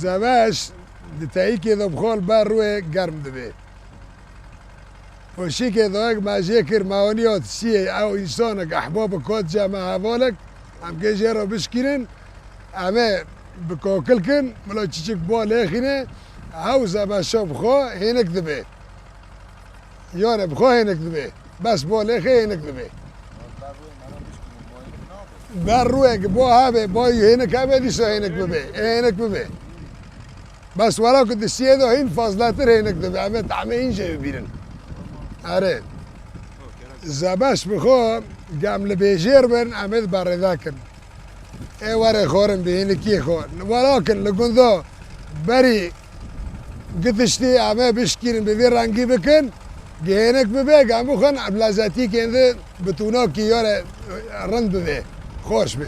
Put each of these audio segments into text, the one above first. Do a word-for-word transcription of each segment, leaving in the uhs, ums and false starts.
Zebeş di teyîkê de bi xwe li ber rûyê germ dibe. Û şîkê de wek me jê kir, me waniya siyê ew însanek ehbabek hatiye me hevalek, em kê jê re bişkînin, em ê bi kakil kin, mila çiçik ba lêxîne, ew zebeşa bi xwe hênik dibe. Yanê bi xwe hênik dibe. Bes bo lêxê hênik dibe. Ber rûyek bo hebe, bo hênik hebe, dîsa hênik bibe. Ê hênik bibe. Bes wela ku di siyê de hîn fazletir hênik dibe. Em ê tahmê hîn jê bibînin. Erê. Zebeş bi xwe gem li bêjêr bin, em ê berêde kin. Ê were xwarin bi hênikiyê xwe. Welakin li gunda berî gitiştî em ê bişkînin, bi vî rengî bikin, gihênik bibe, gem bixwin, em lezetîkên di bi tûnakî yare rind bibe, xweş be.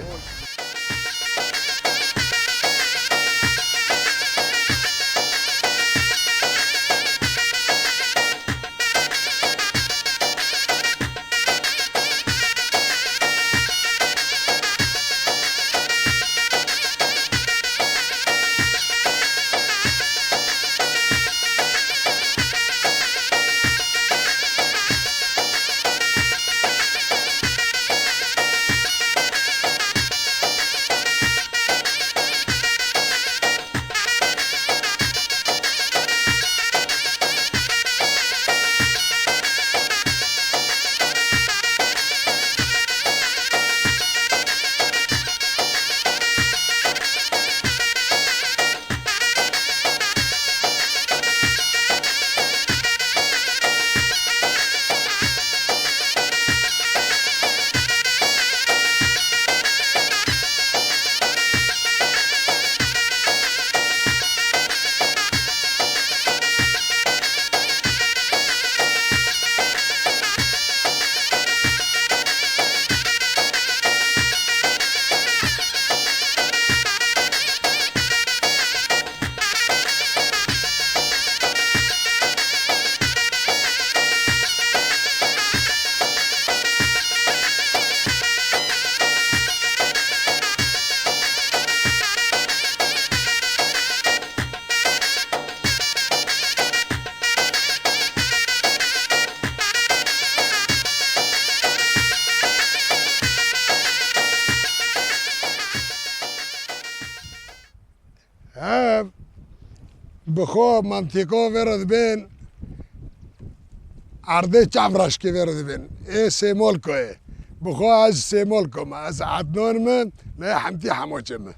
Ev bi xwe mantîqa vê re dibên, erdê çavraşkê vê re dibên. Ê Sêmolko ye. Bi xwe ez ji Sêmolko me. Ez Ednan me, me hemtî Hemoçe me.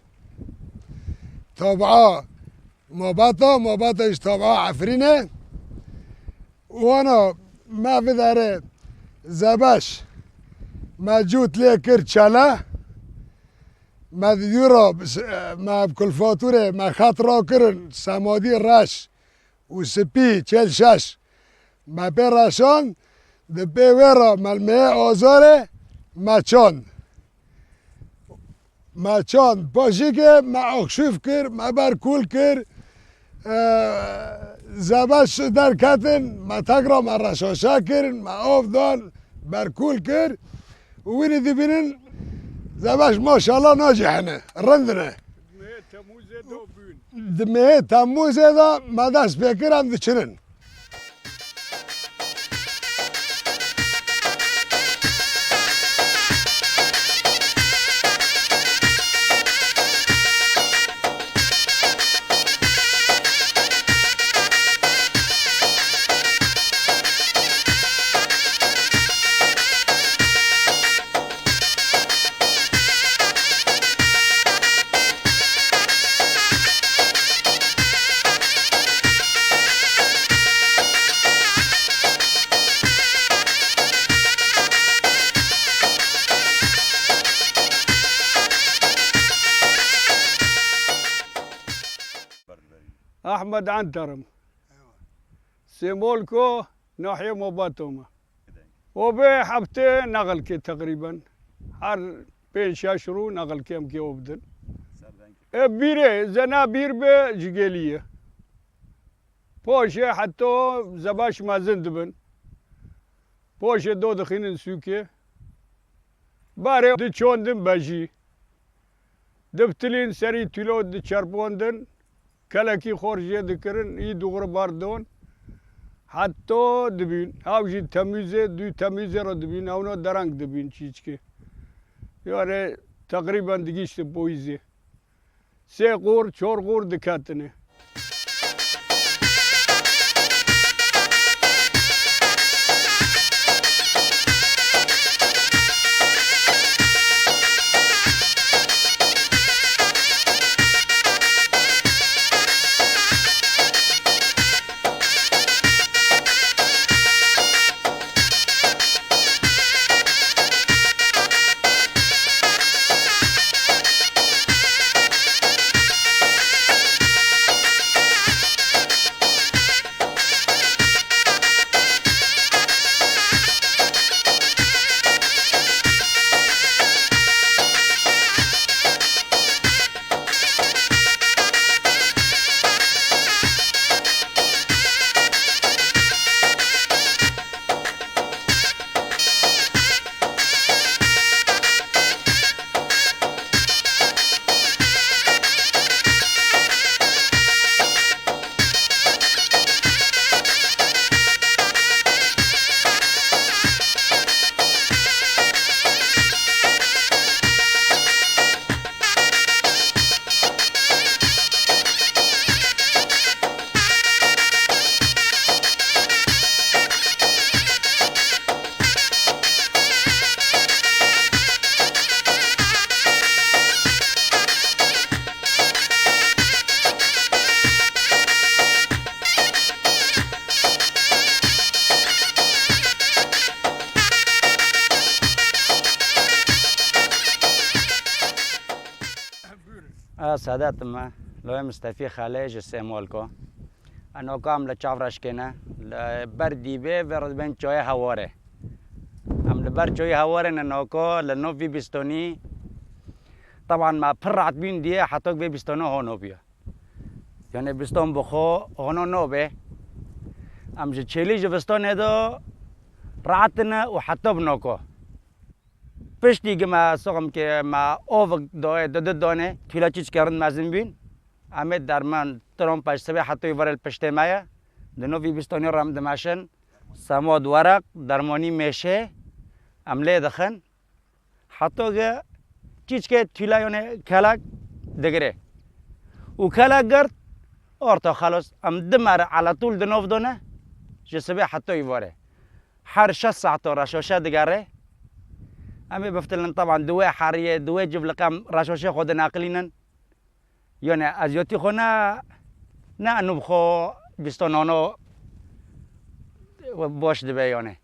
Tabaa Mabata, Mabata ji tabaa Efrîn e. Wana me videre Zebeş, me cût lê kir çele. Me di dû re, me bi kulfatûrê, me xet rakirin, semadî reş û spî, çêl şeş. Me pê reşand, di pê wê re me li mehê azarê me çand. Me çand, paşîkê me axşûf kir, me berkûl kir. Ee, Zebeş derketin, me tekra me reşaşa kirin, me av dan, berkûl kir. Û winî dibînin, Zebeş maşallah nacihine, rindine. Mehê Temmûzê de bûn. Di mehê Temmûzê de me dest pê kir, em diçinin. Ehmed Enterim. Sêmolko, nahiyê Mobato me. O bê heftê nexilkê teqrîben. Her pênc şeş rû nexilkê em kê o bidin. E bîrê, zena bîr be ji gelî ye. Poşê heta zebaş mezin dibin. Poşê do dixînin sûkê. Barê diçondin bejî. Dibtilîn serî tîlo diçerpondin. Kelekî xor jê dikirin, î dû bar don. Heta dibîn. Haw jî temîzê, dû temîzê re dibîn. Ewna dereng dibîn çîçkê. Yarê teqrîben digîşti poyîzê. Sê qor, çar qor diketine. Ez Sedat me, loyê Mistefî Xelê ji Sêmolko. Eno kam li çav reşkêne, li ber dîbê vê re dibên çayê Hewarê. Em li ber çayê Hewarê ne noko, li nov vî bîstonî. Teban me pir rahat bîn diye, hetok vê bîstonê hono bûye. Yani bîston bi xwe hono nobe. Em ji çêlî ji bîstonê de rahat ne û heta bi noko. Piştî gi me soxim ke me ovik doye, di di done, tûla çîçke rind mezin bîn. Em ê derman trompa ji sibê heta îvarê li piştê me ye. Di nov vî bîstonî re em dimeşin. Semod, weraq, dermanî mêşê em lê dixin. Heta ge çîçke tûla yone kelek digire. Û kelek girt, orta xelos, em di me re elatûl di nov done, ji sibê heta îvarê. Her şeş saeto reşoşe digere. Em ê biftilin, teban di wê heriyê, di wê civliqe em reşoşê xwe dinaqilînin. Yone ez yotî xwe ne, ne eno bi xwe bîsto nono boş dibe yone.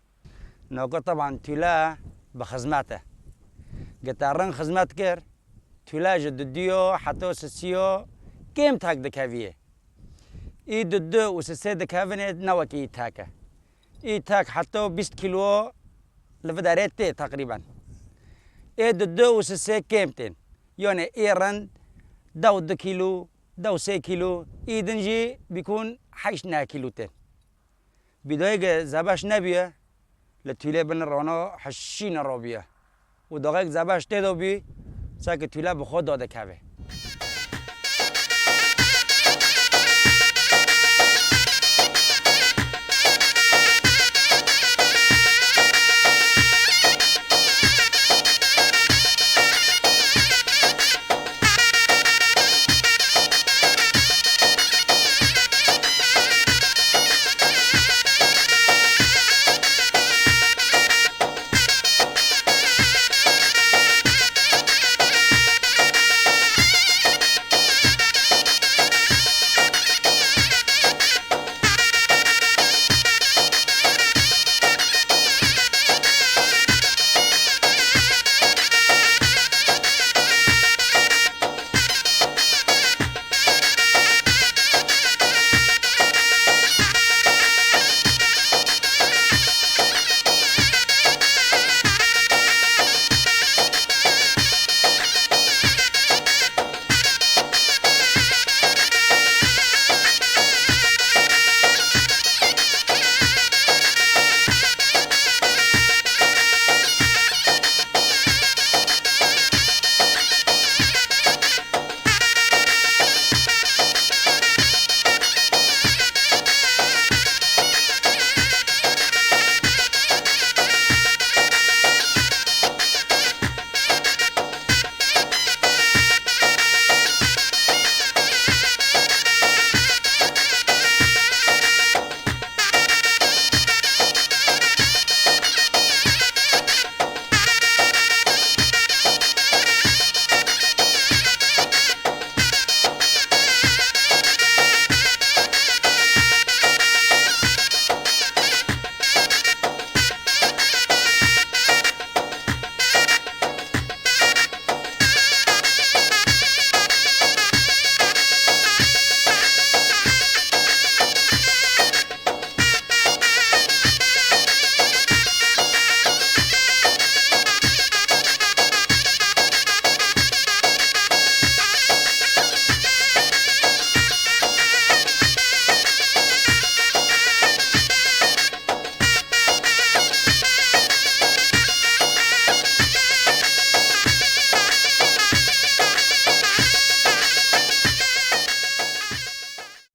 Noko teban tûle bi xizmet e. Gete rin xizmet kir, tûle ji dudiyo heto sisiyo kêm tek dikeviyê. Î dudu û sisê dikevine ne wekî î tek e. Î tek heta bîst kîlo li vê derê tê teqrîben. Ê dudu û sisê kêm tên. Yone ê rind dew du kîlo, dew sê kîlo, î din jî bîkûn heşt neh kîlo tên. Bîdoyê ge zebeş nebûye, li tûlê bin rono hişîne robiye. Û doxek zebeş tê de bî, seke tûle bi xwe dadikeve.